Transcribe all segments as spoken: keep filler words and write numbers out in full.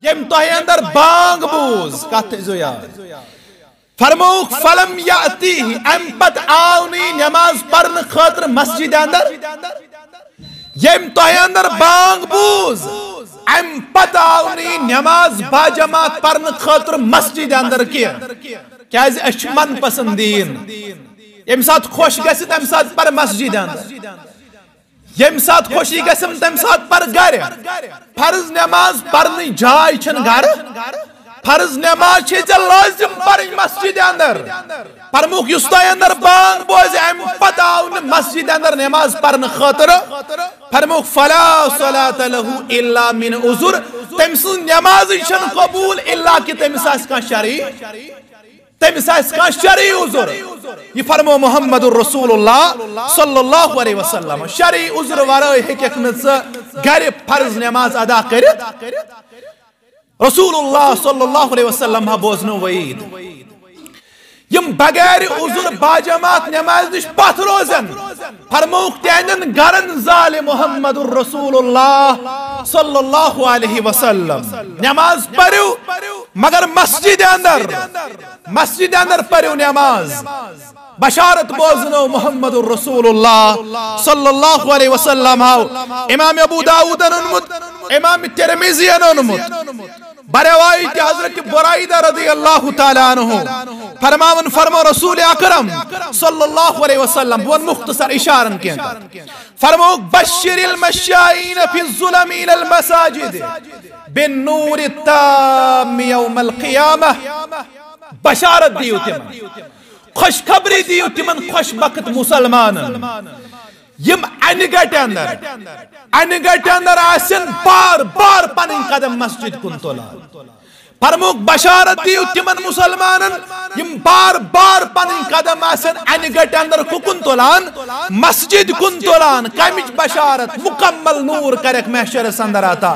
ییٚمۍ تۄہہِ اندر بانگ بوٗز، کتھ تھٲیزیو یاد۔ فرمووُکھ، "فلم یأتیہ"، امہِ پتہٕ آو نہٕ یہِ نماز پرنہٕ خٲطرٕ مسجد اندر۔ ییٚمۍ تۄہہِ اندر بانگ بوٗز، امہِ پتہٕ آو نہٕ یہِ نماز باجماعت پرنہٕ خٲطرٕ مسجد اندر کینٛہہ۔ کیازِ؟ أسۍ چھِ من پسندیٖن۔ ییٚمہِ ساتہٕ خۄش گژھِ، تمہِ ساتہٕ پر مسجد اندر۔ ییٚمہِ ساتہٕ خوشی گژھم، تمہِ ساتہٕ پر گرِ۔ فرض نماز پرنٕچ جاے چھنہٕ گرٕ۔ فرض نماز چھے ژےٚ لٲزم پرٕنۍ مسجد اندر۔ فرمووُکھ، یُس تۄہہِ اندر بانگ بوزِ، امہِ پتہٕ آو نہٕ مسجد اندر نماز پرنہٕ خٲطرٕ۔ فرمووُکھ، "فلا صلاة لہ الا من عذر"، تٔمۍ سٕنٛز نمازٕے چھنہٕ قبول الا کہ تٔمِس آسہِ کانٛہہ شرعی تٔمِس آسہِ کانٛہہ شرعی عذر۔ یہِ فرمو محمد رسول اللہ صلی اللہ علیہ وسلم، شرعی عذر ورٲے ہیٚککھ نہٕ ژٕ گرِ فرض نماز ادا کٔرِتھ۔ رسول اللہ صلی اللہ علیہ وسلم ہا بوزنو وعید۔ یِم بغیر عذر باجماعت نماز نِش پتھ روزن، فرمووُکھ، تِہنٛدٮ۪ن گرن زالہِ محمد رسول اللہ صلی اللہ علیہ وسلم۔ نماز پٔرِو، مگر مسجد اندر، مسجد اندر پٔرِو نماز۔ بشارت بوزنو محمد رسول اللہ صلی اللہ علیہ وسلم ہاو۔ امام ابو داؤدن اونمُت، امام ترمذین اونمُت۔ بروایت حضرت برائدہ رضی اللہ تعالیٰ عنہ فرماون، فرمو رسول اکرم صلی اللہ علیہ وسلم، بہٕ وَنہٕ مختصر اشارن کینٛہہ۔ فرمووُکھ، "بشر المشائین فی الظلم الی المساجد بالنور التام یوم القیامہ"۔ بشارت دِیِو تِمن، خوشخبری دِیِو تِمن خوش بخت مسلمانن، یِم انہِ گٹہِ اندر، انہِ گٹہِ اندر آسن بار بار پنٕنۍ قدم مسجد کُن تُلان۔ فرمووُکھ، بشارت دِیِو تِمن مسلمانن، یِم بار بار پنٕنۍ قدم آسن انہِ گٹہِ اندر کُکُن تُلان، مسجد کُن تُلان۔ کمِچ بشارت؟ مکمل نور کرکھ محشرس اندر عطا،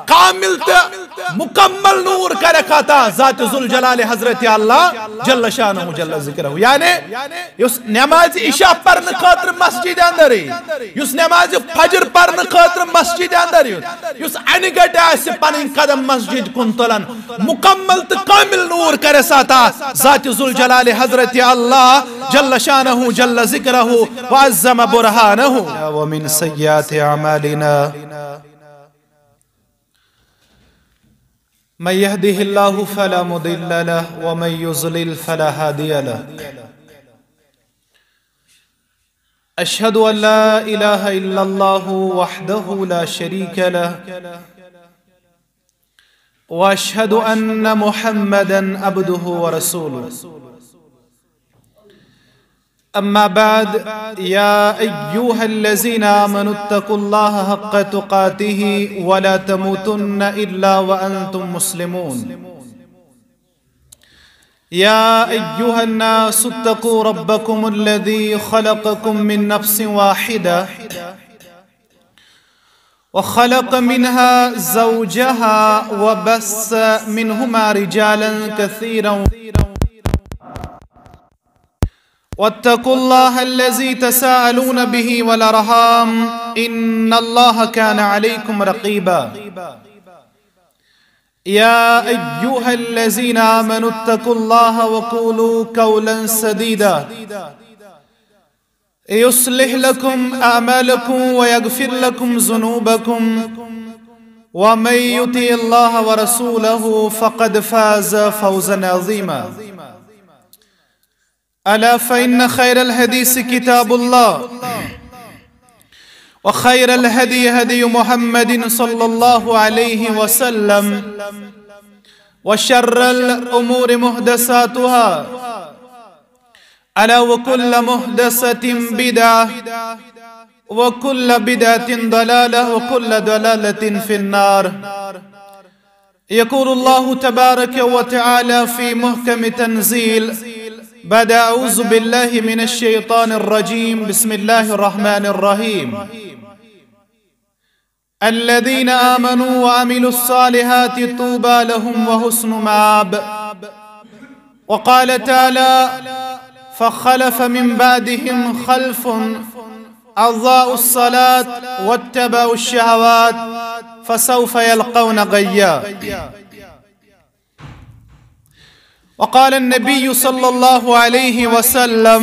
کامل تہٕ مکمل نور کرکھ عطا ذات ذوالجلال حضرت اللہ جل شانہ جل ذکرہ۔ یعنی یُس نماز عشاء پرنہٕ خٲطرٕ مسجد اندر یی، یُس نماز فجر پرنہٕ خٲطرٕ مسجد اندر یُن، یُس انہِ گٹہِ آسہِ پنٕنۍ قدم مسجد کُن تُلان، مکمل تہٕ کامل نور کرس عطا ذات ذوالجلال حضرت اللہ جل شانہ جل ذکرہ وعظم برہانہ۔ ومن سیئات اعمالنا، من يهده الله فلا مضل له ومن يضلل فلا هادي له. أشهد أن لا إله إلا الله وحده لا شريك له، وأشهد أن محمدا عبده ورسوله. أما بعد، يا أيها الذين آمنوا اتقوا الله حق تقاته ولا تموتن إلا وأنتم مسلمون. يا أيها الناس اتقوا ربكم الذي خلقكم من نفس واحدة وخلق منها زوجها وبث منهما رجالا كثيرا، واتقوا الله الذي تساءلون به والأرحام، إن الله كان عليكم رقيبا. يا أيها الذين آمنوا اتقوا الله وقولوا قولا سديدا، يصلح لكم أعمالكم ويغفر لكم ذنوبكم، ومن يطع الله ورسوله فقد فاز فوزا عظيما. ألا فإن خير الحديث كتاب الله، وخير الهدي هدي محمد صلى الله عليه وسلم، وشر الأمور محدثاتها، ألا وكل محدثة بدعة، وكل بدعة ضلالة، وكل ضلالة في النار. يقول الله تبارك وتعالى في محكم تنزيل بعد أعوذ بالله من الشيطان الرجيم، بسم الله الرحمن الرحيم. الذين آمنوا وعملوا الصالحات طوبى لهم وحسن مآب. وقال تعالى: فخلف من بعدهم خلف أضاعوا الصلاة واتبعوا الشهوات فسوف يلقون غيا. وقال النبي صلى الله عليه وسلم: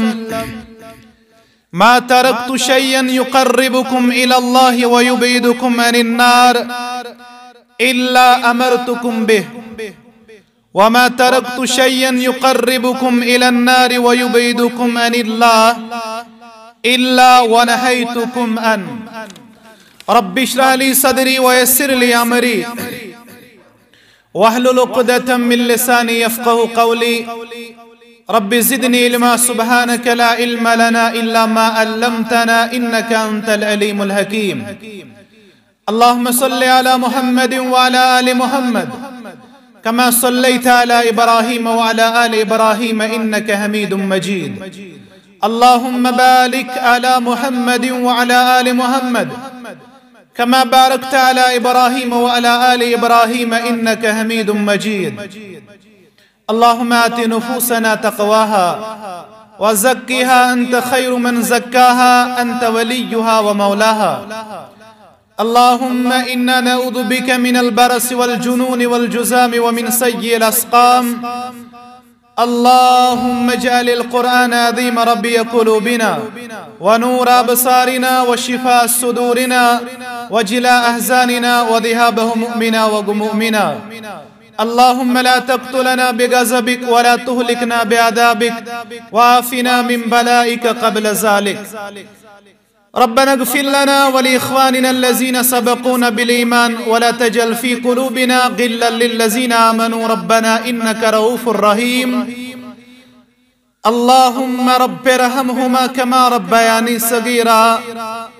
ما تركت شيئا يقربكم إلى الله ويبعدكم عن النار إلا أمرتكم به، وما تركت شيئا يقربكم إلى النار ويبعدكم عن الله إلا ونهيتكم عنه. رب اشرح لي صدري ويسر لي أمري واحلل عقدة من لساني يفقه قولي. رب زدني علما، سبحانك لا علم لنا إلا ما علمتنا إنك أنت العليم الحكيم. اللهم صل على محمد وعلى آل محمد كما صليت على إبراهيم وعلى آل إبراهيم إنك حميد مجيد. اللهم بارك على محمد وعلى آل محمد كما باركت على إبراهيم وعلى آل إبراهيم إنك حميد مجيد. اللهم آت نفوسنا تقواها وزكها أنت خير من زكاها أنت وليها ومولاها. اللهم إنا نعوذ بك من البرص والجنون والجذام ومن سيء الأسقام. اللهم اجعل القرآن العظيم ربيع قلوبنا ونور أبصارنا وشفاء صدورنا وجلاء أحزاننا وذهاب همومنا وغمومنا. اللهم لا تقتلنا بغضبك ولا تهلكنا بعذابك وعافنا من بلائك قبل ذلك. ربنا اغفر لنا ولإخواننا الذين سبقونا بالإيمان ولا تجعل في قلوبنا غلا للذين آمنوا ربنا إنك رؤوف رحيم. اللهم رب ارحمهما كما ربياني صغيرا.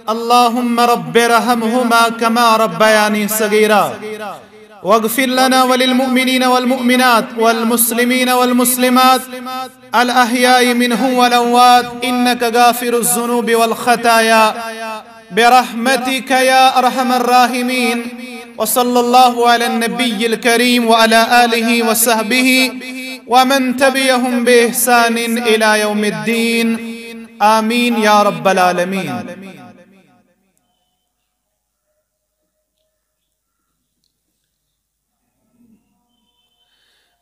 اللهم رب ارحمهما كما ربياني صغيرا. واغفر لنا وللمؤمنين والمؤمنات والمسلمين والمسلمات الأحياء منهم والأموات إنك غافر الذنوب والخطايا برحمتك يا أرحم الراحمين. وصلى الله على النبي الكريم وعلى آله وصحبه ومن تبعهم بإحسان إلى يوم الدين. آمين يا رب العالمين.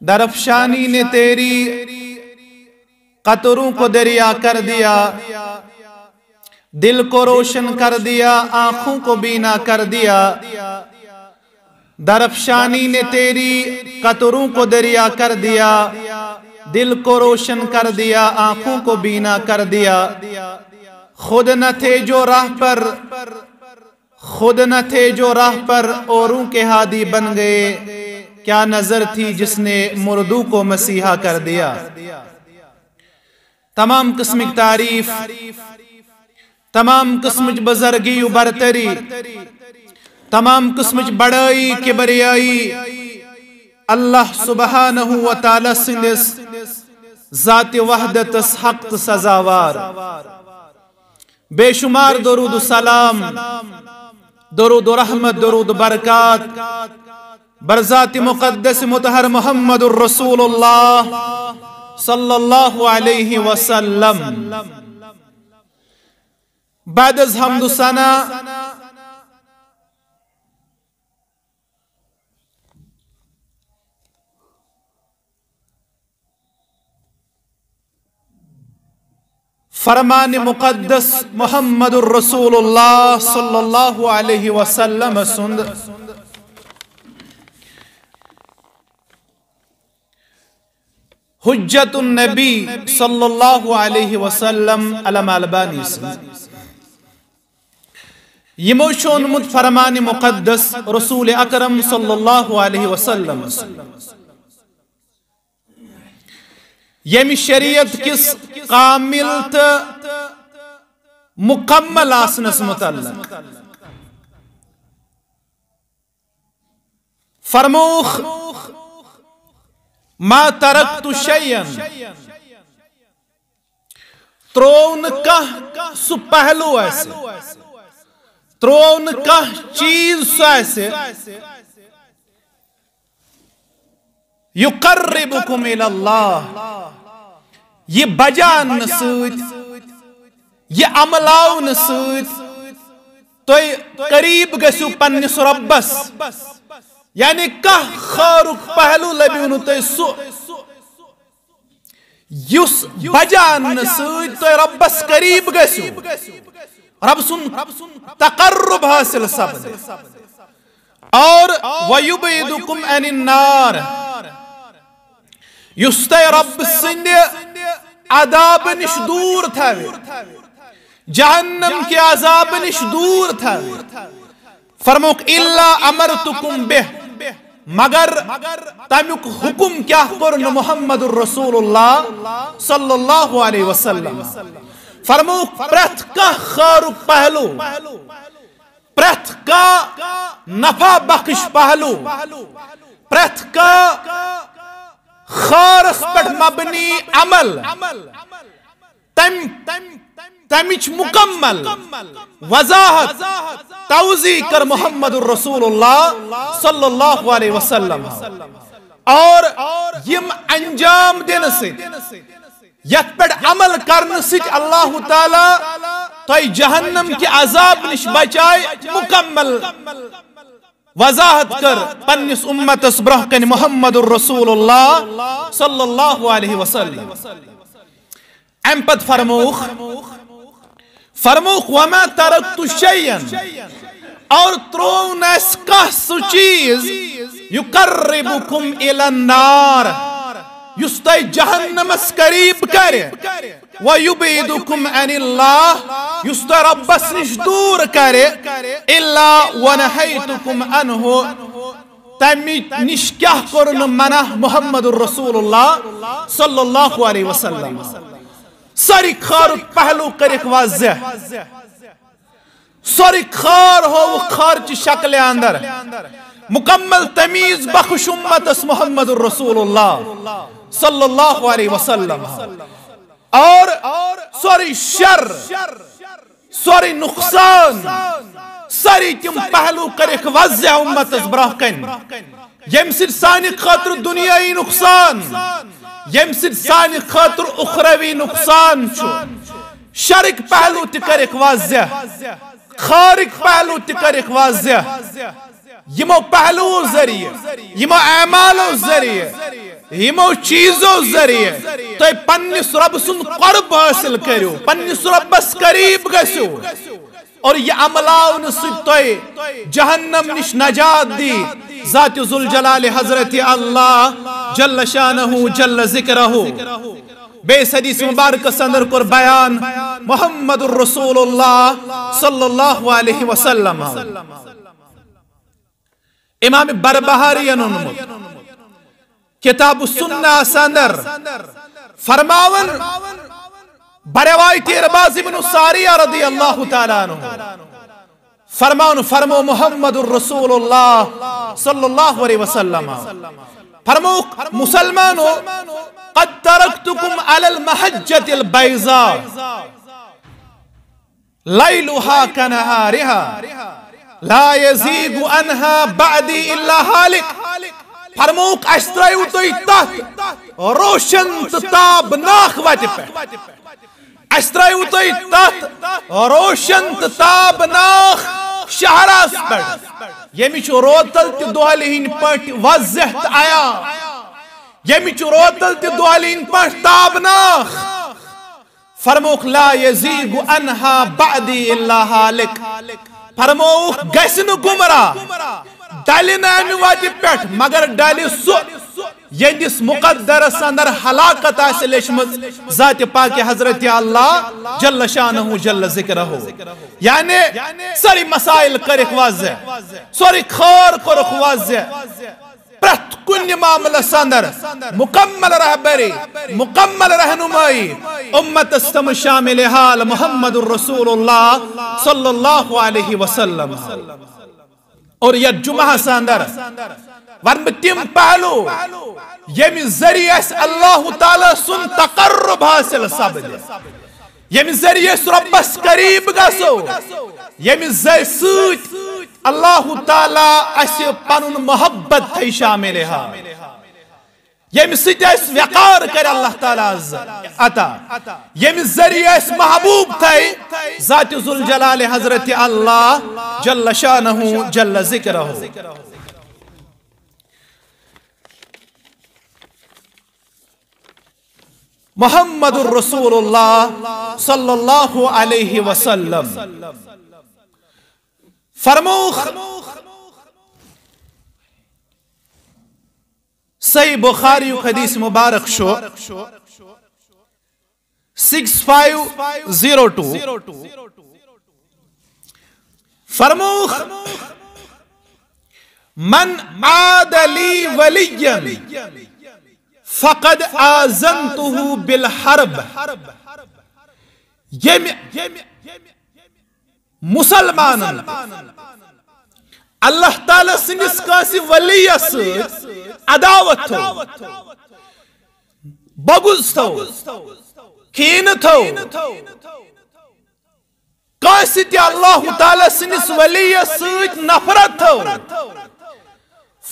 درفشانی نے تیری قطروں کو دریا کر دیا، دل کو روشن کر دیا، آنکھوں کو بینا کر دیا۔ درفشانی نے تیری قطروں کو دریا کر دیا، دل کو روشن کر دیا، آنکھوں کو بینا کر دیا۔ خود نہ تھے جو راہ پر، خود نہ تھے جو راہ پر، اوروں کے ہادی بن گئے۔ کیا نظر تھی جس نے مردوں کو مسیحا کر دیا۔ تمام قسمٕچ تعریف، تمام قسمٕچ بزرگی و برتری، تمام قسمٕچ بڑٲیی کبریٲیی اللہ سبحانہ و تعالیٰ سٕنٛدِس ذات وحدتس حق تہٕ سزاوار۔ بے شمار درود و سلام، درود و رحمت، درود و برکات بر ذات مقدس مطہر محمد الرسول اللہ صلی اللہ علیہ وسلم۔ بعد از حمد و ثنا، فرمان مقدس محمد الرسول اللہ صلی اللہ علیہ وسلم سند حجت النبی صلی اللہ علیہ وسلم علامہ البانی سند۔ یمو چھُ اوٚنمُت فرمان مقدس رسول اکرم صلی اللہ علیہ وسلم۔ ییٚمہِ شریعت کِس کامل تہٕ مکمل آسنس متعلق فرمووُکھ، ما ترکت شیئا، ترٛوو نہٕ کانٛہہ سُہ پہلو آسہِ، ترٛوو نہٕ کانٛہہ چیٖز سُہ آسہِ، یقربکم الی اللہ، یہِ بجاونہٕ سۭتۍ، یہِ عملاونہٕ سۭتۍ تُہۍ قریب گٔژھِو پننِس رۄبس، یعنی کانٛہہ خارُک پہلو لٔبِو نہٕ تُہۍ سُہ، یُس بجا اننہٕ سۭتۍ تُہۍ رۄبس قریب گٔژھِو، رۄب سُنٛد تقرب حٲصِل سپدِ۔ اور وَيُبْعِدُكُمْ عَنِ النَّارِ، یُس تۄہہِ رۄب سٕنٛدِ عذابہٕ نِش دوٗر تھاوِ، جہنم کہِ عذابہٕ نِش دوٗر تھاوِ۔ فرمووُکھ، "إِلَّا أَمَرْتُكُمْ بِهِ"، مگر تَمیُک حُکُم کیٛاہ کوٚر نہٕ محمد رسول اللہ صلی اللہ علیہ وسلم۔ فرمووُکھ، پرٛٮ۪تھ کانٛہہ خارُک پہلو، پرٛٮ۪تھ کانٛہہ نفع بخش پہلو، پرٛٮ۪تھ کانٛہہ خارس پٮ۪ٹھ مبنی عمل، تم تمچ مکمل وضاحت، توضیح کر محمد رسول اللہ صلی اللہ علیہ وسلم۔ اور یم انجام دنہٕ سۭتۍ یتھ پٮ۪ٹھ عمل کرنہٕ سۭتۍ اللہ تعالیٰ تۄہہِ جہنم کہِ عذاب نِش بچایہِ، مکمل وضاحت کر پننِس امتس برونٛہہ کنہِ محمد رسول اللہ صلی اللہ علیہ وسلم۔ امہِ پتہٕ فرمووُکھ، فرمووُکھ، "وما ترکت شیئا"، اور ترٛوو نہٕ اَسہِ کانٛہہ سُہ چیٖز، "یقربکم الی النار"، یُس تۄہہِ جہنمس قریب کرِ، "ویبعدکم عن اللہ"، یُس تۄہہِ رۄبس نِش دوٗر کرِ، "الا ونہیتکم عنہ"، تمہِ نِش کیٛاہ کوٚر نہٕ منع محمد رسول اللہ صلی اللہ علیہ وسلم؟ سٲری خارُک پہلو کٔرِکھ واضح، سورُے خار ہووُکھ خارچہِ شکلہِ اندر، مکمل تمیز بخش امتس محمد رسول اللہ صلی اللہ علیہ وسلم، اور سورُے شر، سورُے نقصان، سٲری تِم پہلو کٔرِکھ واضح امتس برونٛہہ کنہِ، ییٚمہِ سۭتۍ سانہِ خٲطرٕ دُنیٲیی نقصان، ییٚمہِ سۭتۍ سانہِ خٲطرٕ اُخروی نقصان چھُ۔ شرٕکۍ پہلو تہِ کٔرِکھ واضح، خارٕکۍ پہلو تہِ کٔرِکھ واضح۔ یِمو پہلوو ذٔریعہٕ، یِمو اعمالو ذٔریعہٕ، یِمو چیٖزو ذٔریعہٕ تُہۍ پننِس رۄبہٕ سُنٛد قرب حٲصِل کٔرِو، پننِس رۄبس قریب گٔژھِو۔ اور یہِ عمل آو نہٕ سۭتۍ تۄہہِ جہنم نِش نجات دی۔ ذات ذوالجلال حضرت اللہ جل شانہ جل ذکرہ۔ بیٚیِس حدیث مبارکس اندر کوٚر بیان محمد رسول اللہ صلی اللہ علیہ وسلم۔ امام بربہاری اونمت کتاب السنہ اندر فرماون، بروایت عرباض ابن ساریہ رضی اللہ تعالیٰ عنہ فرماون، فرمو محمد رسول اللہ صلی اللہ علیہ وسلم، فرمو، مسلمانو، قد ترکتکم علی المحجة البیضاء لیلها كنهارها لا يزيغ عنها بعدي إلا هالك۔ فرمووُکھ، اسہِ ترٛٲیِو تُہۍ تتھ روشن تہٕ تابناک وتہِ پٮ۪ٹھ۔ اسہِ ترٛٲیِو تُہۍ تتھ روشن تہٕ تابناک شہرس پٮ۪ٹھ، ییٚمِچ روتل تہِ دۄہلہِ ہٕنٛدۍ پٲٹھۍ واضح تہٕ عیاں، ییٚمِچ روتل تہِ دۄہلہِ ہٕنٛدۍ پٲٹھۍ تابناک۔ فرمووُکھ، لا یزیغ عنہا بعدی الا ہالک۔ فرمووُکھ، گژھِ نہٕ گمراہ، ڈلہِ نہٕ امہِ وتہِ پٮ۪ٹھ، مگر ڈلہِ سُہ، یہندِس مقدرس اندر ہلاکت آسہِ لیچھمٕژ ذات پاک حضرت اللہ جل شانہ جل ذکرہ۔ یعنی سٲری مسائل کٔرِکھ واضح، سورُے خار کوٚرُکھ واضح۔ پرٛٮ۪تھ کُنہِ معاملس اندر مکمل رہبری، مکمل رہنمائی، امتس تم شامل حال محمد رسول اللہ صلی اللہ علیہ وسلم۔ اور یتھ جمعہس اندر ونہٕ بہٕ تِم پہلو، ییٚمہِ ذریعہٕ اسہِ اللہ تعالیٰ سُنٛد تقرب حٲصِل سپدِ، ییٚمہِ ذریعہٕ أسۍ رۄبس قریب گژھو، ییٚمہِ ذریعہٕ سۭتۍ اللہ تعالیٰ اسہِ پنُن محبت تھایہِ شامل حال۔ ییٚمہِ سۭتۍ اَسہِ وقار کرِ اللہ تعالیٰ عز عطا، ییٚمہِ ذٔریعہٕ اَسہِ محبوب تھایہِ ذات ذوالجلال حضرت اللہ جل شانہ جل ذکرہ۔ محمد رسول اللہ صلی اللہ علیہ وسلم فرموخ، صحیح بخاری حدیث مبارک شو، سکس فائیو زیرو ٹو، فرموخ، من عاد لی ولیا فقد آذنتہ بالحرب۔ ییٚمہِ مسلمانن اللہ تعالیٰ سٕنٛدِس کٲنٛسہِ ؤلیَس سۭتۍ عداوت تھٲو، بغض تھٲو، کینہٕ تھٲو، کٲنٛسہِ تہِ اللہ تعالیٰ سٕنٛدِس ؤلیَس سۭتۍ نفرت تھٲو،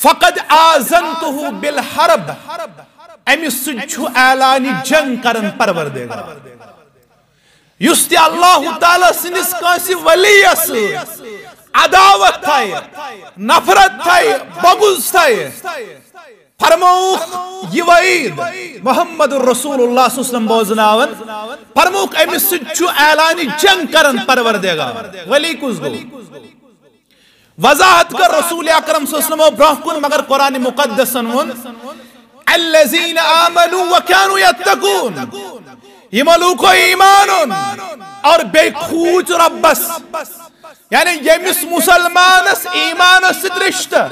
فقد آذنتہ بالحرب، أمِس سۭتۍ چھُ اعلانِ جنگ کران پروردگار۔ یُس تہِ اللہ تعالیٰ سٕنٛدِس کٲنٛسہِ ؤلیَس سۭتۍ عداوت تھایہِ، نفرت تھایہِ، بغض تھایہِ، فرمووُکھ یہِ وعید محمد رسول اللہ صلی اللہ علیہ وسلم بوزناوان، فرمووُکھ أمِس سۭتۍ چھُ اعلانِ جنگ کران پروردگار۔ ولی کُس گوٚو؟ وضاحت کر رسول اکرم صلی اللہ علیہ وسلم برونٛہہ کُن، مگر قرآن مقدسن ووٚن، الذین آمنوا وکانوا یتقون، یِمو لوٗکو ایمان اوٚن اور بیٚیہِ کھوٗژ رۄبس۔ یعنی ییٚمِس مسلمانس ایمانس سۭتۍ رشتہٕ،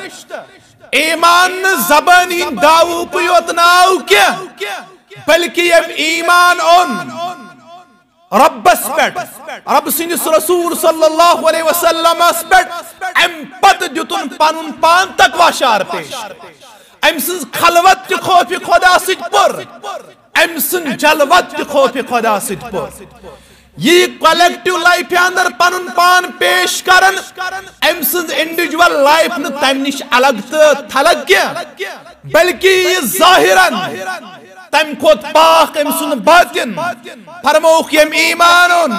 ایمان نہٕ زبٲنۍ ہٕنٛدۍ دعوُکُے یوت ناو کینٛہہ، بلکہِ ییٚمۍ ایمان اوٚن رۄبس پٮ۪ٹھ، رۄب سٕنٛدِس رسول صلی اللہ علیہ وسلمس پٮ۪ٹھ، امہِ پتہٕ دیُتُن پنُن پان تقوی شعار پیش۔ أمۍ سٕنٛز خلوت تہِ خوفِ خدا سۭتۍ پُر، أمۍ سٕنٛز جلوت تہِ خوفِ خدا سۭتۍ پُر۔ یہِ collective life اندر پنُن پان پیش کرن، أمۍ سٕنٛز individual life نہٕ تمہِ نِش الگ تہٕ تھلگ کینٛہہ، بلکہِ یہِ ظٲہرن تمہِ کھۄتہٕ پاک أمۍ سُنٛد باطن۔ فرمووُکھ ییٚمۍ ایمان اوٚن،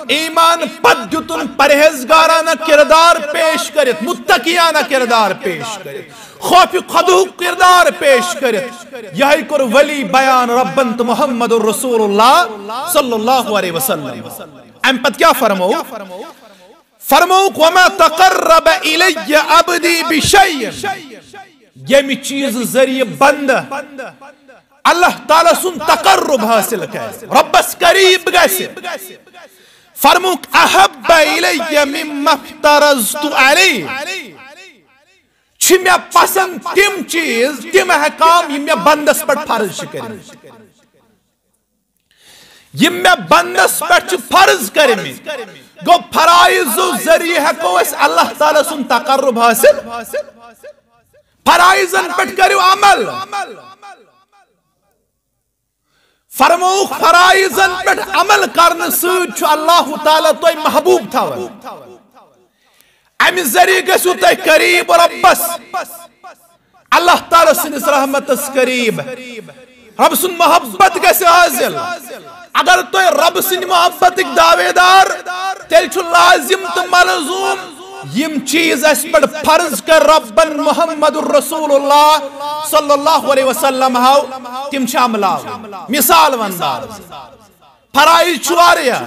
ایمان پتہٕ دیُتُن پرہیزگارانہ کردار پیش کٔرِتھ، متقیانہ کردار پیش کٔرِتھ، خوفِ خدہُک کردار پیش کٔرِتھ۔ یہے کوٚر ولی بیان ربن تہٕ محمد رسول اللہ صلی اللہ علیہ وسلم۔ امہِ پتہٕ کیٛاہ فرموو؟ فرمووُکھ، وما تقرب الی عبدی بشیء، ییٚمہِ چیٖزٕ ذٔریعہٕ بندٕ اللہ تعالیٰ سُنٛد تقرب حٲصِل کرِ، رۄبس قریب گژھِ، فرمووُکھ، احب الی مما افترضت علیہ، چھِ مےٚ پسند تِم چیٖز، تِم احکام یِم مےٚ بندس پٮ۪ٹھ فرض چھِ کٔرمٕتۍ۔ یِم مےٚ بندس پٮ۪ٹھ چھِ فرض کٔرمٕتۍ، گوٚو فرائضو ذٔریعہٕ ہٮ۪کو أسۍ اللہ تعالیٰ سُنٛد تقرب حٲصِل۔ فرائضن پٮ۪ٹھ کٔرِو عمل۔ فرمووُکھ فرائضن پٮ۪ٹھ عمل کرنہٕ سۭتۍ چھُ اللہ تعالیٰ تۄہہِ محبوب تھاوان۔ امہِ ذٔریعہٕ گٔژھِو تُہۍ قریب رۄبس، اللہ تعالیٰ سٕنٛدِس رحمتس قریب، رۄب سُنٛد محبت گژھِ حٲصِل۔ اگر تُہۍ رۄب سٕنٛدِ محبتٕکۍ دعوے دار، تیٚلہِ چھُ لازم تہٕ ملزوم یِم چیٖز اَسہِ پٮ۪ٹھ فرض کٔر رۄبن محمد رسول اللہ صلی اللہ علیہ وسلم ہاو، تِم چھِ عملاوٕنۍ۔ مثال وَنہٕ بہٕ آز۔ فرائض چھُ واریاہ،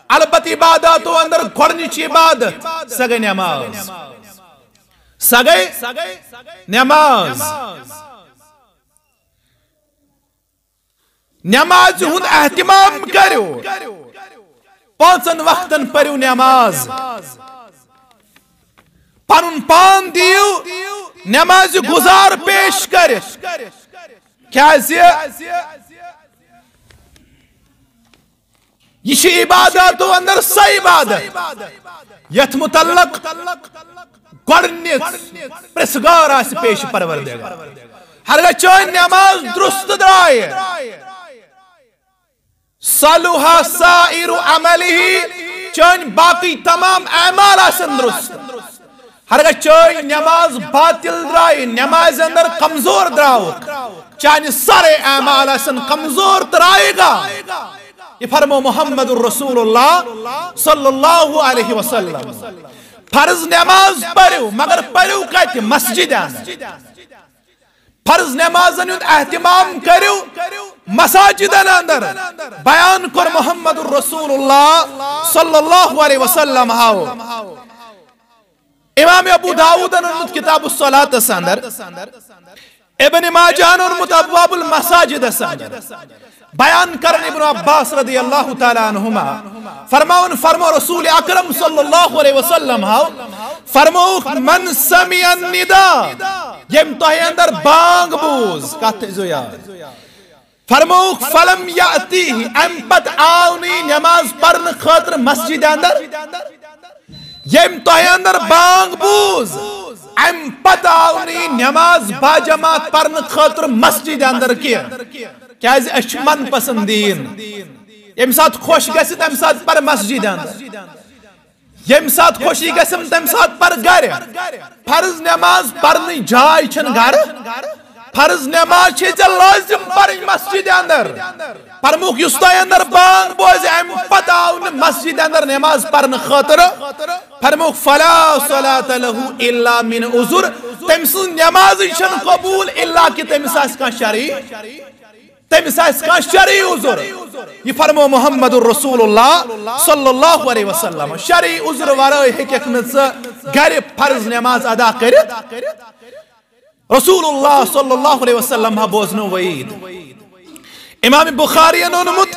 البتہ عباداتو اندر گۄڈنِچ عبادت، سۄ گٔے نماز۔ سۄ گٔے نماز۔ نمازِ ہُنٛد اہتمام کٔرِو۔ پانٛژن وقتن پٔرِو نماز۔ پنُن پان دِیِو نمازِ گُزار پیش کٔرِتھ۔ کیازِ؟ یہِ چھِ عباداتو اندر سۄ عبادت یتھ متعلق گۄڈٕنِچ پرژھگار آسہِ پیش پروردگار۔ ہرگاہ چٲنۍ نماز درست درایہِ، صلح سائر عملہ، چٲنۍ باقٕے تمام اعمال آسن درست۔ ہرگاہ چٲنۍ نماز باطل درٛایہِ، نمازِ اندر کمزور درٛاوُکھ، چانہِ سارے اعمال آسن کمزور تہٕ رایگاں۔ یہِ فرمو محمد رسول اللہ صلی اللہ علیہ وسلم۔ فرض نماز پٔرِو، مگر پٔرِو کتہِ؟ مسجدِ اندر۔ فرض نمازن ہُنٛد اہتمام کٔرِو مساجدن اندر۔ بیان کوٚر محمد رسول اللہ صلی اللہ علیہ وسلم ہاو۔ امام ابو داؤدن اوٚنمُت کتاب الصلاتس اندر، ابن ماجہن اوٚنمُت ابواب المساجدس اندر۔ بیان کرن ابن عباس رضی اللہ تعالیٰ عنہما فرماون، فرمو رسول اکرم صلی اللہ علیہ وسلم ہاو، فرموک، من سمع النداء، یم تۄہہِ اندر بانگ بوز، کتھ تھٲیزیو یاد، فرموک، فلم یأتیہ، امہِ پتہٕ آو نہٕ یہِ نماز پرنہٕ خٲطرٕ مسجد اندر، یم تۄہہِ اندر بانگ بوز، امہِ پتہٕ آو نہٕ یہِ نماز باجماعت پرنہٕ خٲطرٕ مسجد اندر کینٛہہ۔ کیازِ أسۍ چھِ من پسندین، ییٚمہِ ساتہٕ خۄش گژھِ تمہِ ساتہٕ پر مسجد اندر، ییٚمہِ ساتہٕ خوشی گژھم تمہِ ساتہٕ پر گرِ۔ فرض نماز پرنٕچ جاے چھنہٕ گرٕ، فرض نماز چھے ژےٚ لازم پرٕنۍ مسجد اندر۔ فرموک، یُس تۄہہِ اندر بانگ بوزِ، امہِ پتہٕ آو نہٕ مسجد اندر نماز پرنہٕ خٲطرٕ، فرموک، فلا صلاة لہ الا من عذر، تٔمۍ سٕنٛز نمازٕے چھنہٕ قبول الا کہ تٔمِس آسہِ کانٛہہ شرعی، تٔمِس آسہِ کانٛہہ شرعی عذر۔ یہِ فرمو محمد رسول اللہ صلی اللہ علیہ وسلم۔ شرعی عذر ورٲے ہیٚککھ نہٕ ژٕ گرِ فرض نماز ادا کٔرِتھ۔ رسول اللہ صلی اللہ علیہ وسلم ہا بوزنو وعید۔ امام بخاری ان اونمت،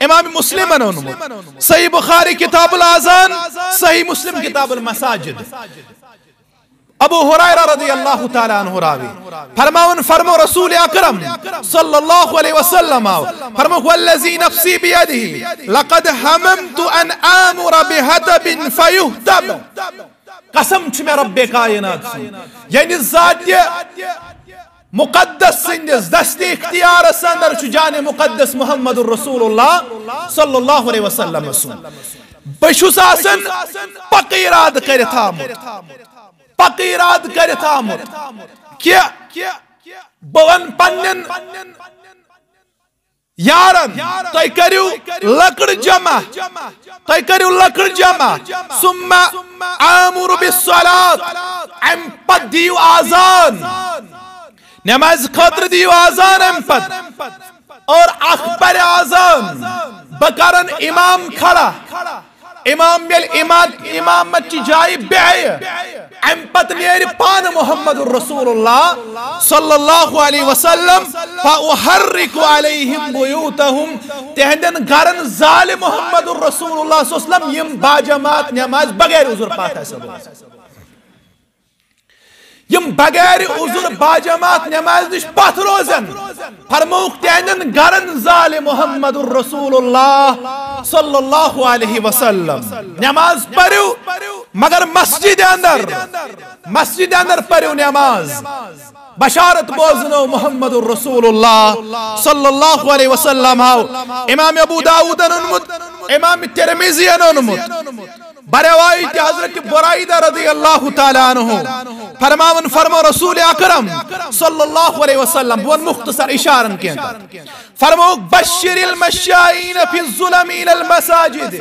امام مسلم ان اونمت۔ صحیح بخاری کتاب الاذان، صحیح مسلم کتاب المساجد۔ ابو ہریرہ رضی اللہ تعالیٰ عنہ راوی فرماون، فرمو رسول اکرم صلی اللہ علیہ وسلم آو، فرمو، والذی نفسی بیدہ، لقد ہممت ان آمر بحطب فیحتب۔ قسم چھُ مےٚ رب کائنات سُنٛد، یعنی ذات مقدس سٕنٛدِس دستی اختیارس اندر چھُ جان مقدس محمد رسول اللہ صلی اللہ علیہ وسلم سُنٛد۔ بہٕ چھُس آسان پکہٕ ارادٕ کٔرِتھ آمُت، پکہٕ ارادٕ کٔرِتھ آمُت کہ بہٕ ونہٕ پننٮ۪ن یارن، تُہۍ کٔرِو لکڑ جمع، تُہۍ کٔرِو لکڑ جمع، ثم آمر بالصلاة، امہِ پتہٕ دِیِو آذان، نمازِ خٲطرٕ دِیِو آذان امہِ پتہٕ، اور اکھ پرِ آذان، بہٕ کرن امام کھڑا، امام ییٚلہِ امام، امامت چہِ جایہِ بیٚہہِ، امہِ پتہٕ نیرِ پانہٕ محمد رسول اللہ صلی اللہ علیہ وسلم، فاحرق علیہم بیوتہم، تہنٛدٮ۪ن گرن زالہِ محمد رسول اللہ صلی اللہ علیہ وسلم، یِم باجماعت نماز بغیر عذر پتھ آسن روزان۔ یم بغیر عذر باجماعت نماز نش پتھ روزن، فرموک تہندن گرن زال محمد رسول اللہ صلی اللہ علیہ وسلم۔ نماز پرو مگر مسجد اندر، مسجد اندر پرو نماز۔ بشارت بوزنو محمد رسول اللہ صلی اللہ علیہ وسلم آو۔ امام ابو داود انمت، امام ترمذی انمت۔ بروایت حضرت برائدہ رضی اللہ تعالیٰ عنہ فرماون، فرمو رسول اکرم صلی اللہ علیہ وسلم، بون مختصر اشارن کین، فرمو، بشر المشائین فی الظلم الی المساجد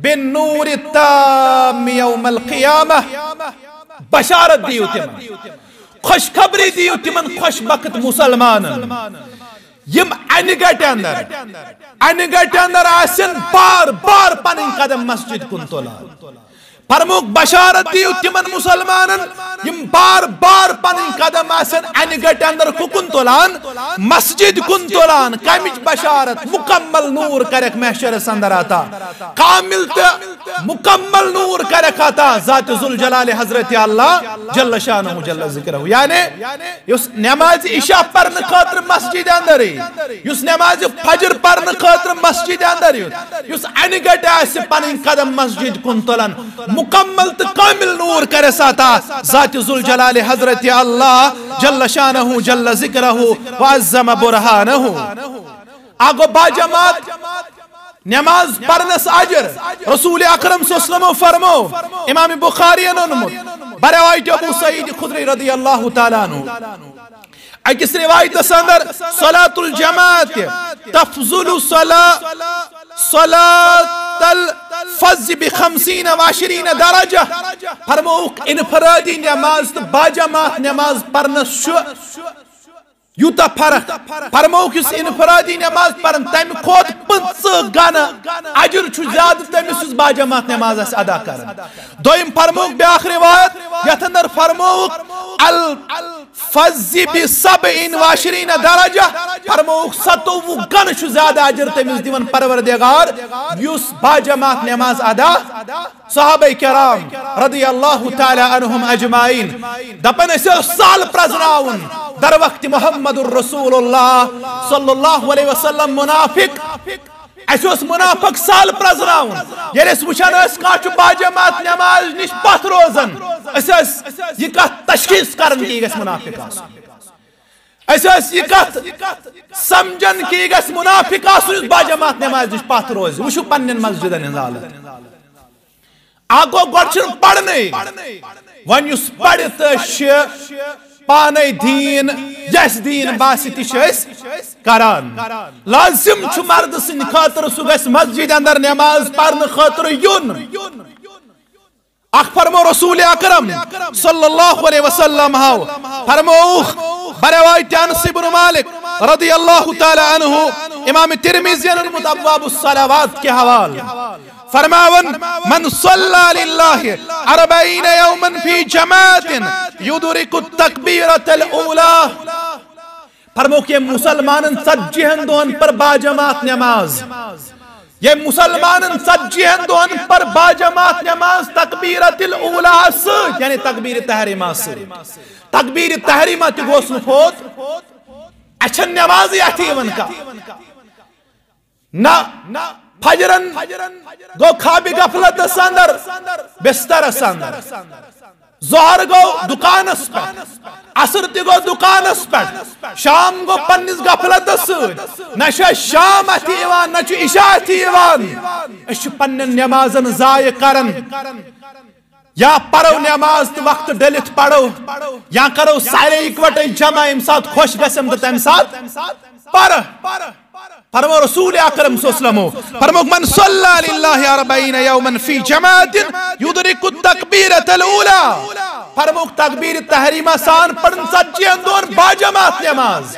بالنور التام یوم القیامہ۔ بشارت دیو تمن، خوشخبری دیو تمن خوش بخت مسلمانن۔ یم انہِ گٹہِ اندر، انہِ گٹہِ اندر آسن بار بار پنٕنۍ قدم مسجد کُن تُلان۔ فرموک بشارت دیو تمن مسلمانن، یم بار بار پنٕنۍ قدم آسن انہِ گٹہِ اندر کُکُن تُلان، مسجد کُن تُلان۔ کمچ بشارت؟ مکمل نور کرکھ محشرس اندر عطا، کامل تہٕ مکمل نور کرکھ عطا ذات ذوالجلال حضرت اللہ جل شانہ جل ذکرہ۔ یعنی یُس نماز عشاء پرنہٕ خٲطرٕ مسجد اندر یی، یُس نماز فجر پرنہٕ خٲطرٕ مسجد اندر یُتھ، یُس انہِ گٹہِ آسہِ پنٕنۍ قدم مسجد کُن تُلان، مکمل تہٕ کامل نور کرس عطا ذات ذوالجلال حضرت اللہ جل شانہ جل ذکرہ وعظم برہانہ۔ اگو باجماعت نماز پرنس اجر۔ رسول اکرم صلی اللہ علیہ وسلم فرمو، امام بخاری اونمت، بروایت ابو سعید خدری رضی اللہ تعالیٰ عنہ۔ اکس روایتس اندر، صلاة الجماعت تفضل صلاة صلاة الفذ بخمسین و عشرین درجہ۔ فرموک، انفرادی نماز تو باجماعت نماز پرنس شو یوتاہ فرق۔ فرموک، یُس انفرادی نماز پرن تمہ کھوت پنژہ گنہ اجر چھُ زیادہ تمس یُس باجماعت نماز آسہِ ادا کران۔ دویم فرموک بیاکھ روایت، یتھ اندر فرموک، الفذ بسبع و عشرین درجہ۔ فرموک، ستووُہ گنہ چھُ زیادہ اجر تمس دِوان پروردگار یُس باجماعت نماز ادا۔ صحابہ کرام رضی اللہ تعالیٰ عنہم اجمعین دپن، اسہِ اوس سال پرزناون در وقت محمد الرسول اللہ صلی اللہ علیہ وسلم منافق۔ اسہِ اوس منافق سال پرزناون۔ ییٚلہِ أسۍ وٕچھان ٲسۍ کانٛہہ چھُ باجماعت نماز نِش پتھ روزان، أسۍ ٲسۍ یہِ کتھ تشخیص کران کہِ یہِ گژھِ منافق آسُن۔ أسۍ ٲسۍ یہِ کتھ سمجھان کہِ یہِ گژھِ منافق آسُن یُس باجماعت نماز نِش پتھ روزِ۔ وٕچھِو پننٮ۪ن مسجدن ہٕنٛز حالت۔ اکھ گوٚو، گۄڈٕ چھُنہٕ پرنٕے۔ وۄنۍ یُس پرِ تہٕ چھِ پانے دیٖن، یس دیٖن باسہِ تہِ چھِ أسۍ کران۔ لازم چھُ مردٕ سٕنٛدِ خٲطرٕ سُہ گژھِ مسجد اندر نماز پرنہٕ خٲطرٕ یُن۔ اکھ فرمو رسول اکرم صلی اللہ علیہ وسلم ہاو فرمووُکھ، بروایت انس ابن مالک رضی اللہ تعالیٰ عنہ، امام ترمذی اونمت ابواب الصلوات کے حوال۔ فرماون، من صلی للہ اربعین یوما فی جماعت یدرک التکبیرۃ الاولی۔ فرموک، ییٚمۍ مسلمانن ژتجی ہن دۄہن پر باجماعت نماز، ییٚمۍ مسلمانن ژتجی ہن دۄہن پر باجماعت نماز تکبیرۃ الاولی سۭتۍ، یعنی تکبیر تحریمہ سۭتۍ، تکبیر تحریمہ تہِ گوس نہٕ فوت، اَسہِ چھَنہٕ نمازٕے اَتھِ یِوان کانٛہہ۔ نہ، فجرن گوٚو خواب غفلتس اندر، بسترس اندر۔ ظہر گوٚو دکانس پٮ۪ٹھ، عصر تہِ گوٚو دکانس پٮ۪ٹھ، شام گوٚو پننِس غفلتس سۭتۍ۔ نہ چھُ اَسہِ شام اَتھِ یِوان، نہ چھُ عشاء اَتھِ یِوان۔ أسۍ چھِ پننٮ۪ن نمازن ضایع کران۔ یا پرو نماز تہٕ وقت ڈٔلِتھ پرو، یا کرو سارے اکوٹے جمع، ییٚمہِ ساتہٕ خۄش گژھن تہٕ تمہِ ساتہٕ پر۔ فرمو رسول اکرم صلی اللہ علیہ وسلم، فرموک، من صلی للہ اربعین یوما فی جماعت یدرک التکبیرۃ الاولی۔ فرموک، تکبیر تحریمہ سان پرن ژتجی ہن دۄہن باجماعت نماز۔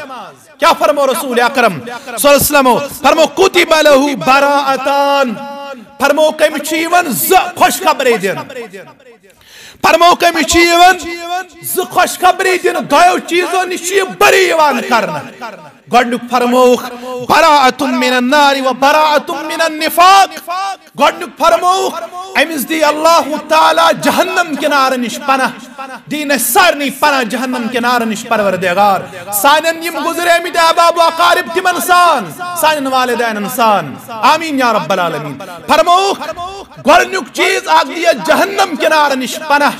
کیا فرمو رسول اکرم صلی اللہ علیہ وسلم؟ فرمو، کتب لہ براءتان۔ فرمو، کٔمِس چھِ یِوان زٕ خوشخبری دِنہٕ۔ فرمو، کٔمِس چھِ یِوان زٕ خوشخبری دِنہٕ، دۄیو چیٖزو نِش چھُ یہِ بری یِوان کرنہٕ۔ گۄڈٕنیُک فرمووُکھ، براءۃ من النار و براءۃ من النفاق۔ گۄڈٕنیُک فرمووُکھ، أمِس دی اللہ تعالیٰ جہنم کہِ نارٕ نِش پناہ، دِیِن اَسہِ سارنٕے پناہ جہنم کہِ نارٕ نِش پروردگار۔ سانٮ۪ن یِم گُزریمٕتۍ احباب و اقارب تِمن سان، سانٮ۪ن والدینن سان۔ آمین یا رب العالمین۔ فرمووُکھ، گۄڈٕنیُک چیٖز اکھ دی یَس جہنم کہِ نارٕ نِش پناہ۔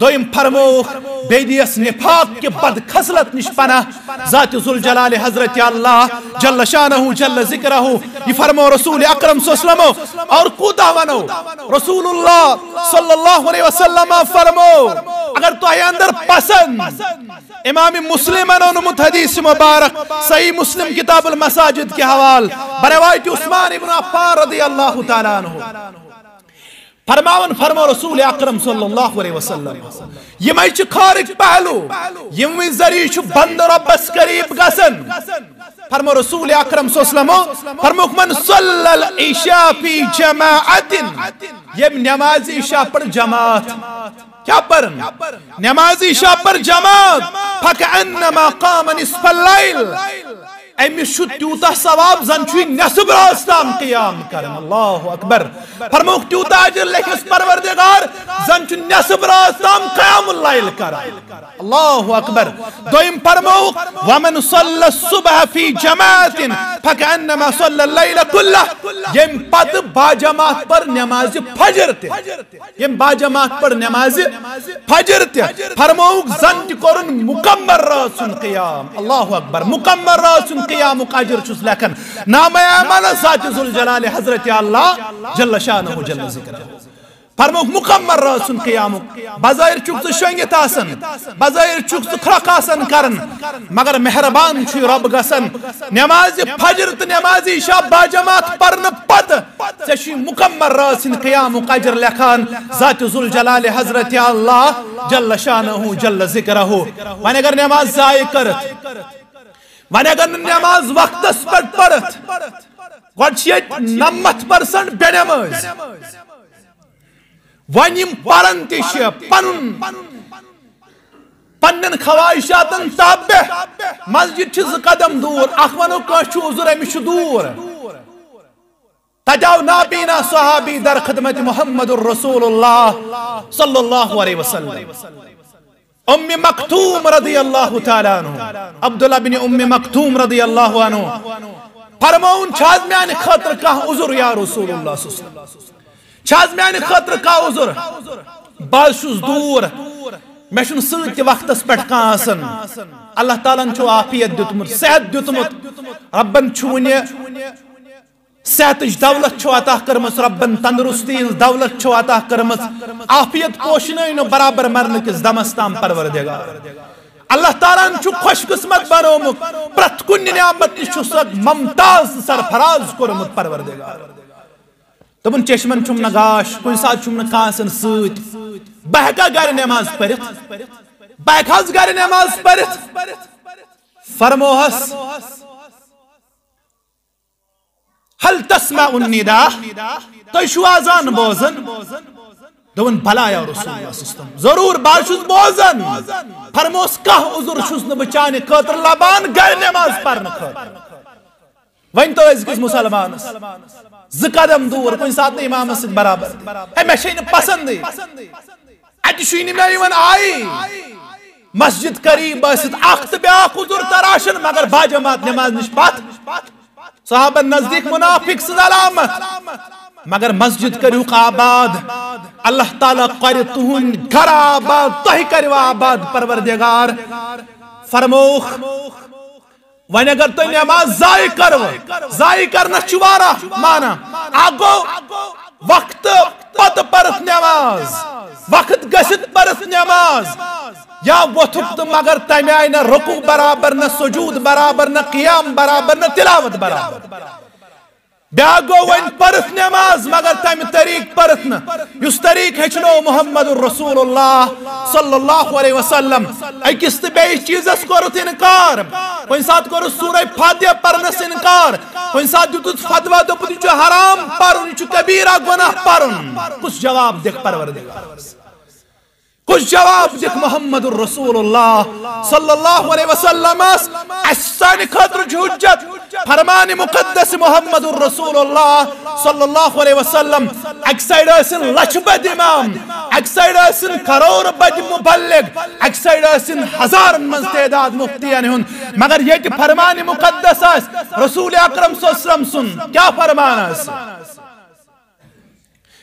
دوٚیِم فرمووُکھ، بیٚیہِ دی یَس نفاق کہِ بد خصلت نِش پناہ۔ ذات ذوالجلال حضرت اللہ جل شانہ جل ذکرہ، یہِ فرمو رسول اکرم صلی اللہ علیہ وسلم۔ اور کوٗتاہ وَنو؟ رسول اللہ صلی اللہ علیہ وسلم فرمو، اگر تۄہہِ اندر پسند، امام مسلم اونمت حدیث مبارک، صحیح مسلم کتاب المساجد کے حوال، بروایت عثمان ابن عفان رضی اللہ تعالیٰ عنہ۔ فرماون، فرمو رسول اکرم صلی اللہ علیہ وسلم، یمے چھ خارج پہلو، یموے ذریعہ چھ بندہ ربس قریب گژھان۔ فرمو رسول اکرم صلی اللہ علیہ وسلم، فرموک، من صلی العشاء فی جماعت، یم نماز عشاء پر جماعت، کیا پرن؟ نماز عشاء پر جماعت، فکأنما قام نصف اللیل، أمِس چھُ تیوٗتاہ ثواب زن چھُ نصف رٲژ تام قیام کران۔ اللہ اکبر۔ فرمووُکھ، تیوٗتاہ اجر لیکھس پروردگار زن چھُ نصف رٲژ تام قیام اللیل کران۔ اللہ اکبر۔ دوٚیِم فرمووُکھ، ومن صلی الصبح فی جماعت فکأنما صلی اللیل کلہ۔ ییٚمہِ پتہٕ باجماعت پر نماز فجر تہِ۔ ییٚمۍ باجماعت پٔر نمازِ فجر تہِ، فرمووُکھ زن تہِ کوٚرُن مکمل رٲژ ہُنٛد قیام۔ اللہ اکبر، مکمل رٲژ ہُنٛد قیامُک اجر چھُس لیکھان نامہ اعمال ذات ذوالجلال حضرت اللہ جل شانہ جل ذکرہ۔ فرمووُکھ مکمل رٲژ ہُنٛد قیامُک۔ بظٲہِر چھُکھ ژٕ شۄنٛگِتھ آسان، بظٲہِر چھُکھ ژٕ کھرٛۄکھ آسان کران، مگر مہربان چھُے رۄب گژھان۔ نمازِ فجر تہٕ نمازِ عشاء باجماعت پرنہٕ پتہٕ ژےٚ چھُے مکمل رٲژ ہٕنٛدِ قیامُک اجر لیکھان ذات ذوالجلال حضرت اللہ جل شانہ جل ذکرہ۔ وۄنۍ اگر نماز ضایع کٔرٕتھ، وۄنۍ اگر نہٕ نماز وقتس پٮ۪ٹھ پٔرِتھ، گۄڈٕ چھِ ییٚتہِ نَمَتھ percent بے نمٲز۔ وۄنۍ یِم پران تہِ چھِ، پنُن، پننٮ۪ن خواہشاتن تابع، مسجد چھِ زٕ قدم دوٗر، اکھ ونو کٲنٛسہِ چھُ عذر، أمِس چھُ دوٗر۔ تتہِ آو نابینا صحابی در خدمت محمد الرسول اللہ صلی اللہ علیہ وسلم۔ ام مکتوم رضی اللہ تعالیٰ عنہ، عبداللہ بن ام مکتوم رضی اللہ عنہ فرماوُن، چھا حظ میانہِ خٲطرٕ کانٛہہ عذر یا رسول اللہ صلی اللہ علیہ وسلم؟ چھا حظ میانہِ خٲطرٕ کانٛہہ عذر؟ بہٕ حظ چھُس دوٗر، مےٚ چھُنہٕ سۭتۍ تہِ وقتس پٮ۪ٹھ کانٛہہ آسان۔ اللہ تعالیٰ ہن چھُ عافیت دیُتمُت، صحت دیُتمُت، رۄبن چھُ وُنہِ صحتٕچ دولت چھو عطا کٔرمٕژ، رۄبن تندرستی ہٕنٛز دولت چھو عطا کٔرمٕژ، عافیت پوشنٲونو برابر مرنہٕ کِس دمس تام پروردگار۔ اللہ تعالیٰ ہن چھُ خوش قسمت بنوومُت، پرٛٮ۪تھ کُنہِ نعمت نِش چھُ سکھ ممتاز تہٕ سرفراز کوٚرمُت پروردگار۔ دوٚپُن، چشمن چھُم نہٕ گاش، کُنہِ ساتہٕ چھُم نہٕ کانٛہہ آسان سۭتۍ، بہٕ ہٮ۪کا گرِ نماز پٔرِتھ؟ بہٕ ہٮ۪کہٕ حظ گرِ نماز پٔرِتھ؟ فرموہس، هل تسمع النداء؟ تُہۍ چھِو اذان بوزان؟ دوٚپُن، بلا یا رسول اللہ صلی اللہ علیہ وسلم، ضروٗر، بہٕ حظ چھُس بوزان۔ فرموس، کانٛہہ عذر چھُس نہٕ بہٕ چانہِ خٲطرٕ لبان گرِ نماز پرنہٕ خٲطرٕ۔ وۄنۍ تو أزکِس مُسلمانس زٕ قدم دوٗر، کُنہِ ساتہٕ نہٕ امامس سۭتۍ برابر۔ ہے، مےٚ چھے نہٕ پسندٕے، اتہِ چھُے نہٕ مےٚ یِوان آیی۔ مسجد قریب ٲسِتھ اکھ تہٕ بیاکھ عذر تراشان، مگر باجماعت نماز نِش پتھ۔ صحابن نزدیٖک منافق سٕنٛز علامت، مگر مسجد کٔرِہُکھ آباد۔ اللہ تعالیٰ کرِ تُہُنٛد گرٕ آباد، تۄہہِ کٔرِو آباد پروردگار۔ فرمووُکھ، وۄنۍ اگر تُہۍ نماز ضایع کٔروٕ، ضایع کرنس چھُ واریاہ معنی۔ اکھ گوٚو وقت پتہٕ پرتھ نماز، وقت گٔژھِتھ پرتھ نماز، یا وۄتھُکھ تہٕ مگر تمہِ آیہِ نہ رکوع برابر، نہ سجود برابر، نہ قیام برابر، نہ تلاوت برابر۔ بیاکھ گوٚو وۄنۍ پرتھ نماز مگر تمہِ طریقہٕ پرتھ نہٕ یُس طریقہٕ ہیٚچھنو محمد رسول اللہ صلی اللہ علیہ وسلم۔ أکِس تہٕ بیٚیِس چیٖزس کوٚرُتھ انکار۔ کُنہِ ساتہٕ کوٚرُتھ سورہ فاتحہ پرنس انکار۔ کُنہِ ساتہٕ دیُتُتھ فتویٰ، دوٚپُتھ، یہِ چھُ حرام پرُن، یہِ چھُ کبیرہ گۄناہ پرُن۔ کُس جواب دِکھ پروردگارس؟ کُس جواب دِکھ محمد رسول اللہ صلی اللہ علیہ وسلمس؟ اسہِ سانہِ خٲطرٕ چھُ حجت فرمان مقدس محمد رسول اللہ صلی اللہ علیہ وسلم۔ اکہِ سایڈٕ ٲسِن لچھ بٔدۍ امام، اکہِ سایڈٕ ٲسِن کرور بٔدۍ مبلغ، اکہِ سایڈٕ ٲسِن ہزارن منٛز تعداد مفتین ہُنٛد، مگر ییٚتہِ فرمان مقدس آسہِ رسول اکرم صلی اللہ علیہ وسلم سُنٛد، کیٛاہ فرمان آسہِ؟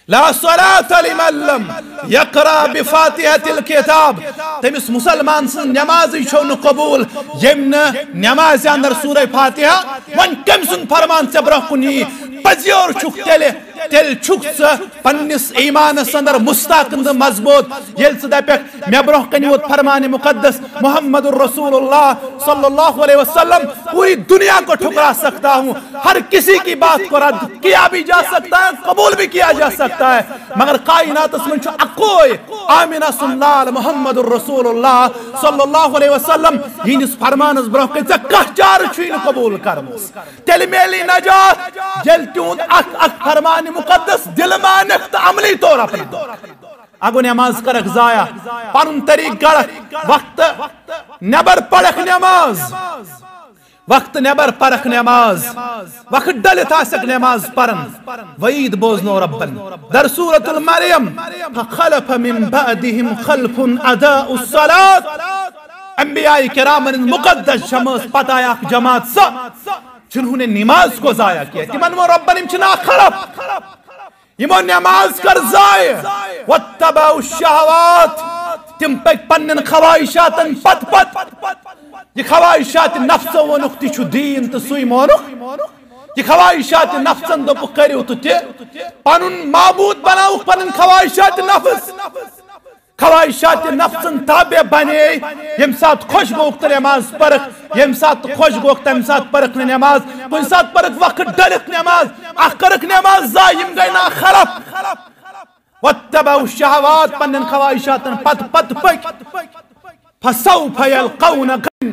لا صلاة لمن لم يقرأ بفاتحة الكتاب۔ تٔمِس مُسلمان سٕنٛز نمازٕے چھو نہٕ قبوٗل، ییٚمۍ نہٕ نمازِ اندر سورہ فاتحہ، وۄنۍ کٔمۍ سُنٛد فرمان ژےٚ برونٛہہ کُن یی؟ پزیور چھُکھ تیٚلہِ، تیٚلہِ چھُکھ ژٕ پننِس ایمانس اندر مستحکم تہٕ مضبوٗط، ییٚلہِ ژٕ دپکھ، مےٚ برونٛہہ کنہِ ووت فرمان مقدس محمد رسول اللہ صلی اللہ علیہ وسلم، پوری دنیا کو ٹھکرا سکتا ہوں، ہر کسی کی بات کو رد کیا بھی جا سکتا ہے، قبول بھی کیا جا سکتا ہے، مگر کائناتس منٛز چھُ اکوے آمینہ سُنٛد لال محمد رسول اللہ صلی اللہ علیہ وسلم، یِہنٛدِس فرمانس برونٛہہ کنہِ ژےٚ کانٛہہ چارٕ چھُے نہٕ قبول کرنس۔ تیٚلہِ میلی نجات، ییٚلہِ تِہُنٛد اکھ اکھ فرمان مقدس دل مانکھ تہٕ عملی طور اپناوکھ۔ اگو نماز کرکھ ضایع، پنُن طریقہٕ گڑکھ، وقت نٮ۪بر پرکھ نماز، وقت نٮ۪بر پرکھ نماز، وقت ڈلِتھ آسکھ نماز پرن۔ وعید بوزنو ربن در سورت المریم، فخلف من بعدهم خلف اضاعوا الصلاة۔ انبیاء کرامن ہٕنٛز مقدس جماعت پتہٕ آیہِ اکھ جماعت سۄ، جنہوں نے نماز کو ضائع کیا۔ تِمن ووٚن ربن، یِم چھِ نا خلف۔ یِمو نماز کٔر ضایع۔ واتبعوا الشہوات۔ تِم پٔکۍ پننٮ۪ن خواہشاتن پتہٕ پتہٕ۔ یہِ خواہشات نفسو ووٚنُکھ تہِ چھُ دیٖن تہٕ سُے مونُکھ۔ یہِ خواہشات نفسن دوٚپُکھ کٔرِو تہٕ تہِ۔ پنُن معبوٗد بناوُکھ پنٕنۍ خواہشات نفس۔ خواہشات نفسن تابع بنے۔ ییٚمہِ ساتہٕ خۄش گوٚوُکھ تہٕ نٮ۪ماز پٔرٕکھ، ییٚمہِ ساتہٕ خۄش گوٚوُکھ تمہِ ساتہٕ پٔرٕکھ نہٕ نٮ۪ماز، کُنہِ ساتہٕ پٔرٕکھ وقت ڈٔلِتھ نٮ۪ماز، اکھ کٔرٕکھ نٮ۪ماز ضایع، یِم گٔے نا خراب۔ واتبعوا الشہوات، پننٮ۪ن خواہشاتن پتہٕ پتہٕ پٔکۍ۔ فسوف یلقون غیا،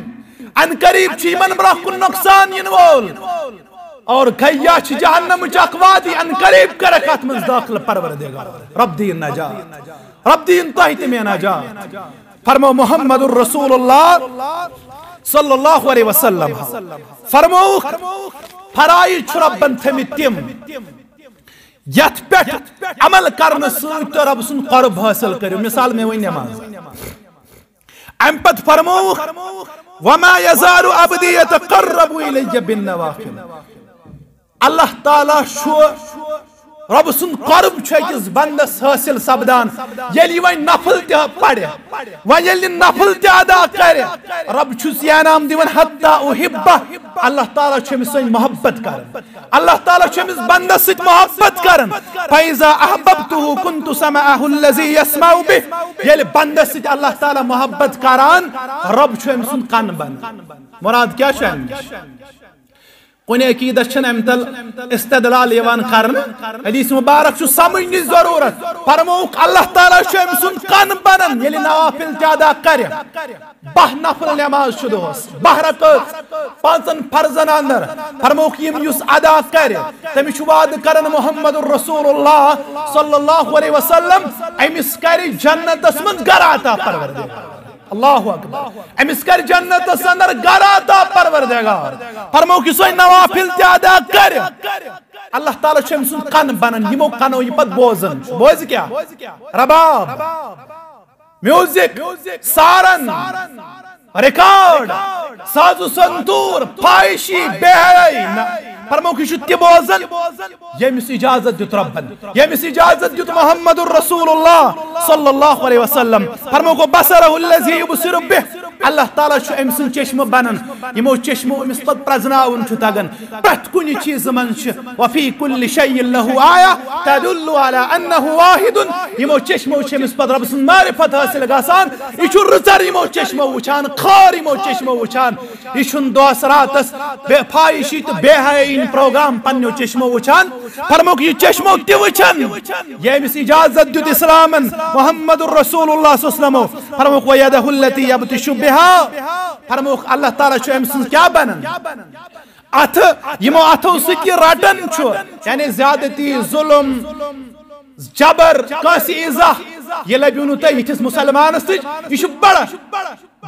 ان قریب چھُ یِمن برونٛہہ کُن نۄقصان یِنہٕ وول۔ اور غیا چھِ جہنمٕچ اکھ وادی، ان قریب کرکھ اتھ منٛز دٲخل پروردگار۔ رب دِیِن نجات، رب دِیِن تۄہہِ تہِ مےٚ نجات۔ فرمو محمد رسول اللہ صلی اللہ علیہ وسلم، فرمووُکھ، فرائض چھُ ربن تھٲمٕتۍ تِم یتھ پٮ۪ٹھ عمل کرنہٕ سۭتۍ تُہۍ رب سُنٛد قرب حٲصِل کٔرِو۔ مثال، مےٚ ؤنۍ نٮ۪ماز۔ امہِ پتہٕ فرمووُکھ، وما یزال عبدی یتقرب الی بالنوافل۔ اللہ تعالیٰ چھُ رب سُنٛد قرب چھُ أکِس بندس حٲصِل سپدان، ییٚلہِ یہِ وۄنۍ نفل تہِ پرِ، وۄنۍ ییٚلہِ یہِ نفل تہِ ادا کرِ، رب چھُس یہِ انعام دِوان، حتی احبہ، اللہ تعالیٰ چھُ أمِس سۭتۍ محبت کران، اللہ تعالیٰ چھُ أمِس بندس سۭتۍ محبت کران۔ فاذا احببتہ کنت سمعہ الذی یسمع بہ، ییٚلہِ بندس سۭتۍ اللہ تعالیٰ محبت کران، رب چھُ أمۍ سُنٛد کن بنان۔ مراد کیٛاہ چھُ اَمہِ نِش؟ کُنہِ عقیٖدس چھنہٕ امہِ تل استدلال یِوان کرنہٕ۔ حدیث مبارک چھُ سمجھنٕچ ضروٗرت۔ فرمووُکھ، اللہ تعالیٰ چھُ أمۍ سُنٛد کن بنان، ییٚلہِ نوافل تہِ ادا کرِ۔ باہ نفل نماز چھُ دۄہس، باہ رکعت، پانٛژن فرضن اندر۔ فرمووُکھ، یِم یُس ادا کرِ، تٔمِس چھُ وعدٕ کران محمد رسول اللہ صلی اللہ علیہ وسلم، أمِس کرِ جنتس منٛز گرٕ عطا پروردگار۔ اللہ اکبر۔ أمِس کرِ جنتس اندر گرٕ عطا پروردگار۔ فرمووُکھ، یُس وۄنۍ نوافل تہِ ادا کرِ، اللہ تعالیٰ چھُ أمۍ سُنٛد کن بنان، یِمو کنو یہِ پتہٕ بوزان چھُ۔ بوزِ کیٛاہ؟ رباب، میوزک، سارن، ریکارڈ، ساز و سنتور، فاحشی، بے حیائی۔ نہ، فرمووُکھ، یہِ چھُ تہِ بوزان، ییٚمِس اجازت دیُت ربن، ییٚمِس اجازت دیُت محمد رسول اللہ صلی اللہ علیہ وسلم۔ فرمووُکھ، بصرہ الذی یبصر بہ، اللہ تعالیٰ چھُ أمۍ سُنٛد چشمہٕ بنان، یِمو چشمو أمِس پتہٕ پرزناوُن چھُ تگان۔ پرٛٮ۪تھ کُنہِ چیٖزٕ منٛز چھِ، وفی کل شیء لہ آیہ تدل علی انہ واحد۔ یِمو چشمو چھِ أمِس پتہٕ رب سٕنٛز معرفت حٲصِل گژھان۔ یہِ چھُ رٕژر یِمو چشمو وٕچھان، خٲر یِمو چشمو وٕچھان۔ یہِ چھُنہٕ دۄہس راتس بے فاحشی تہٕ بے حیٲیی ہٕنٛدۍ پروگرام پننیو چشمو وٕچھان۔ فرمووُکھ، یہِ چشمو تہِ وٕچھن، ییٚمِس اجازت دیُت اسلامن محمد رسول اللہ صلی اللہ علیہ وسلمو۔ فرمووُکھ، ویدہ التی یبطش بہا۔ فرمووُکھ، اللہ تعالیٰ چھُ أمۍ سٕنٛز کیٛاہ بنان؟ اتھٕ، یِمو اتھو سۭتۍ یہِ رٹان چھُ، یعنی زیادتی، ظلم، جبر، کٲنٛسہِ ایزا، یہِ لبیو نہٕ تۄہہِ یِتھِس مسلمانس سۭتۍ۔ یہِ چھُ بڑٕ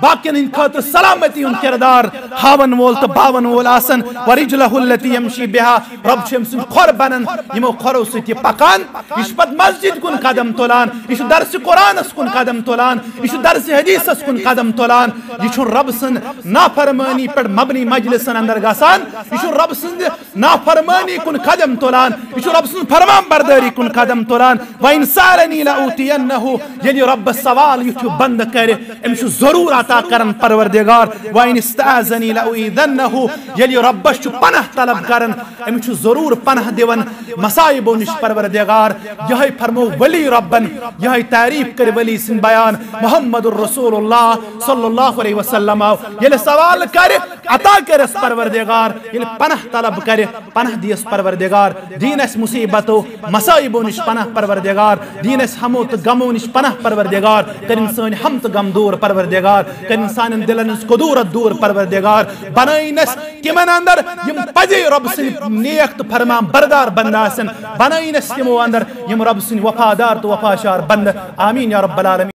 باقین ہٕنٛدِ خٲطرٕ سلامتی ہُنٛد کردار ہاون وول تہٕ باون وول آسان۔ ورجلہ التی یمشی بہا، رب چھُ أمۍ سُنٛد کھۄر بنان، یِمو کھۄرو سۭتۍ یہِ پکان۔ یہِ چھُ پتہٕ مسجد کُن قدم تُلان، یہِ چھُ درسِ قرآنس کُن قدم تُلان، یہِ چھُ درسِ حدیثس کُن قدم تُلان۔ یہِ چھُنہٕ رب سٕنٛد نافرمٲنی پٮ۪ٹھ مبنی مجلسن اندر گژھان، یہِ چھُنہٕ رب سٕنٛدِ نافرمٲنی کُن قدم تُلان، یہِ چھُ رب سٕنٛز فرمان بردٲری کُن قدم تُلان۔ وَإِنْ سَأَلَنِي لَأُعْطِيَنَّهُ، ییٚلہِ یہِ ربس سوال یُتھ ہیوٗ بندٕ کرِ، أمِس چھُ ضروٗر عطا کران پروردگار۔ وَإِنِ اسْتَعَاذَنِي لَأُعِيذَنَّهُ، ییٚلہِ یہِ ربس چھُ پناہ طلب کران، أمِس چھُ ضروٗر پناہ دِوان مصائبو نِش پروردگار۔ یِہوٚے فرمو ولی ربن، یِہوٚے تعریف کرِ ولی سٕنٛدۍ بیان محمد رسول اللہ صلی اللہ علیہ وسلم۔ ییٚلہِ سوال کرِ، عطا کرس پروردگار، ییٚلہِ پناہ طلب کرِ، پناہ دیس پروردگار، دین اسہِ مصیبتو مصائبو نِش پناہ پروردگار، دین اسہِ ہمو تہٕ غمو نِش پناہ پروردگار، کٔرِن سٲنۍ ہم تہٕ غم دوٗر پروردگار، کٔرِن سانٮ۪ن دلن ہٕنٛز کدورت دوٗر پروردگار، بنٲیِن اسہِ تِمن اندر یِم پزے رۄب سٕنٛدۍ نیک تہٕ فرمان بردار بندٕ آسن، بنٲیِن اسہِ تِمو اندر یِم رۄب سٕنٛدۍ وفادار تہٕ وفاشار بندٕ۔ آمین یا رب العالمین۔